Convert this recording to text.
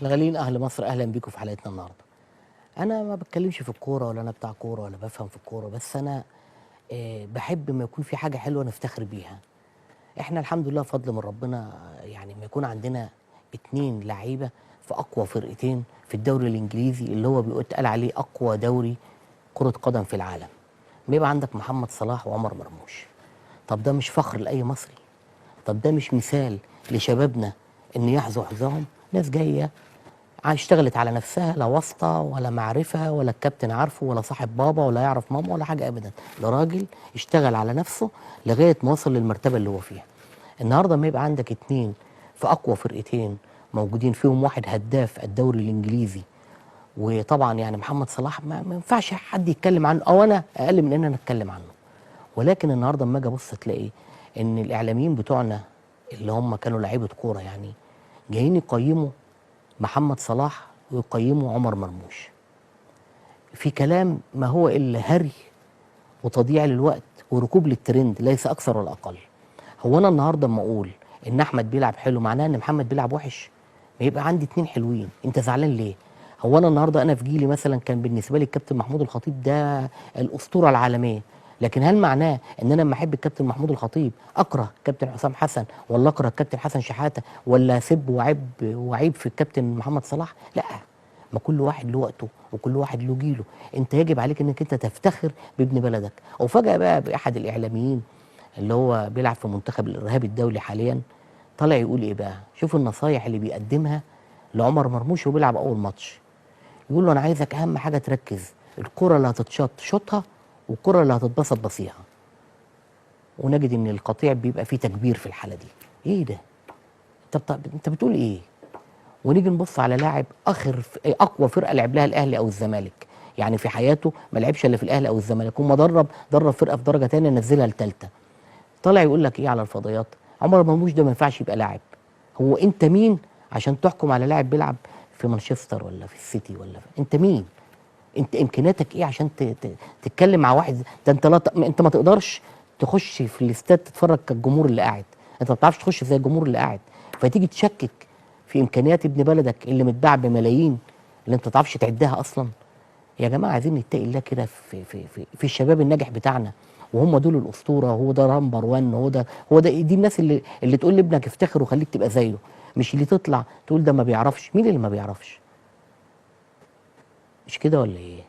الغاليين اهل مصر، اهلا بيكم في حلقتنا النهارده. انا ما بتكلمش في الكورة ولا انا بتاع كورة ولا بفهم في الكوره، بس انا بحب ما يكون في حاجة حلوة نفتخر بيها. احنا الحمد لله فضل من ربنا، يعني ما يكون عندنا اتنين لعيبة في اقوى فرقتين في الدوري الانجليزي اللي هو بيتقال عليه اقوى دوري كره قدم في العالم. بيبقى عندك محمد صلاح وعمر مرموش. طب ده مش فخر لاي مصري؟ طب ده مش مثال لشبابنا ان يحظوا حظهم؟ ناس جاية اشتغلت على نفسها، لا واسطه ولا معرفة ولا الكابتن عارفه ولا صاحب بابا ولا يعرف ماما ولا حاجة ابدا. ده راجل اشتغل على نفسه لغاية ما وصل للمرتبه اللي هو فيها. النهارده ما يبقى عندك اتنين في اقوى فرقتين موجودين، فيهم واحد هداف الدوري الانجليزي، وطبعا يعني محمد صلاح ما ينفعش حد يتكلم عنه او انا اقل من ان انا اتكلم عنه. ولكن النهارده اما اجي ابص تلاقي ان الاعلاميين بتوعنا اللي هم كانوا لعيبة كورة يعني جايين يقيموا محمد صلاح ويقيموا عمر مرموش في كلام ما هو الا هري وتضييع للوقت وركوب للترند، ليس اكثر ولا اقل. هو انا النهارده اما اقول ان احمد بيلعب حلو معناه ان محمد بيلعب وحش؟ ما يبقى عندي اتنين حلوين، انت زعلان ليه؟ هو انا النهارده انا في جيلي مثلا كان بالنسبة لي الكابتن محمود الخطيب ده الاسطورة العالمية، لكن هل معناه ان انا لما احب الكابتن محمود الخطيب اكره كابتن حسام حسن ولا اكره الكابتن حسن شحاته ولا اسب وعيب وعيب في الكابتن محمد صلاح؟ لا، ما كل واحد له وقته وكل واحد له جيله. انت يجب عليك انك انت تفتخر بابن بلدك. وفجأة بقى باحد الاعلاميين اللي هو بيلعب في منتخب الارهاب الدولي حاليا طالع يقول ايه بقى؟ شوف النصايح اللي بيقدمها لعمر مرموش وبيلعب اول ماتش. يقول له انا عايزك اهم حاجة تركز، الكره اللي هتتشط شوطها والكره اللي هتتبسط بصيها. ونجد ان القطيع بيبقى فيه تكبير في الحالة دي. ايه ده؟ انت بتقول ايه؟ ونيجي نبص على لاعب اخر اقوى فرقه لعب لها الاهلي او الزمالك، يعني في حياته ما لعبش الا في الاهلي او الزمالك، وما درب فرقه في درجه ثانية نزلها لثالثه. طالع يقول لك ايه على الفضيات؟ عمر مرموش ده ما ينفعش يبقى لاعب. هو انت مين عشان تحكم على لاعب بيلعب في مانشستر ولا في السيتي ولا في... انت مين؟ انت امكانياتك ايه عشان تتكلم مع واحد ده؟ انت لا انت ما تقدرش تخش في الاستاد تتفرج كالجمهور اللي قاعد، انت ما بتعرفش تخش زي الجمهور اللي قاعد، فتيجي تشكك في امكانيات ابن بلدك اللي متباع بملايين اللي انت ما تعرفش تعدها اصلا. يا جماعة عايزين نتقي الله كده في في في, في الشباب الناجح بتاعنا، وهم دول الاسطورة، هو ده number 1، هو ده دي الناس اللي تقول لابنك افتخر وخليك تبقى زيه، مش اللي تطلع تقول ده ما بيعرفش. مين اللي ما بيعرفش؟ مش كده ولا ايه؟